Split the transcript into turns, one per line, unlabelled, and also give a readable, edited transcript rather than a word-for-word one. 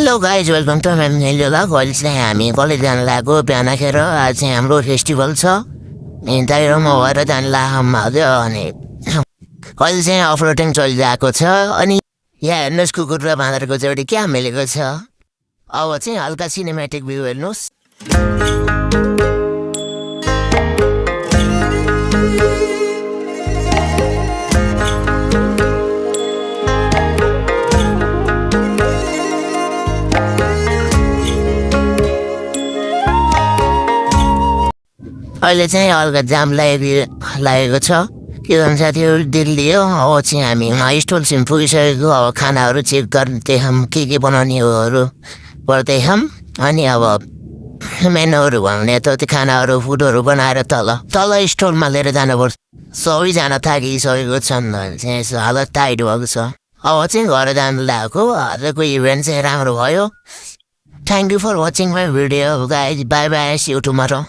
Hello guys welcome to my video vlog अहिले चाहिँ हामी कलेज जानु लागेको बिहान खेर आज चाहिँ हाम्रो फेस्टिभल छ अनि दाइरोमा भएर जानु लाग्यो अनि अहिले चाहिँ अफरोडिङ चलिरहेको छ अनि यहाँ हेर्नुहोस् कुकुर र बाँदरको जोडी क्या मिलेको छ। अब चाहिँ हल्का सिनेमेटिक भ्यू हेर्नुहोस्। अहिले चाहिँ हल्का जाम लागेको छ के भन्छ त्यो दिल्ली हो। अब चाहिँ हामी स्टलसिम पुगिसकेको अब खानाहरू चेक गर्दैछौँ के बनाउनेहरू गर्दैछौँ अनि अब मेनुहरू भन्ने त त्यो खानाहरू फुडहरू बनाएर तल स्टलमा लिएर जानुपर्छ। सबैजना थाकिसकेको छन् चाहिँ हालत टाइट भएको छ। अब चाहिँ घर जानु लागेको आजको इभेन्ट चाहिँ राम्रो भयो। Thank you for watching my video guys bye bye see you tomorrow.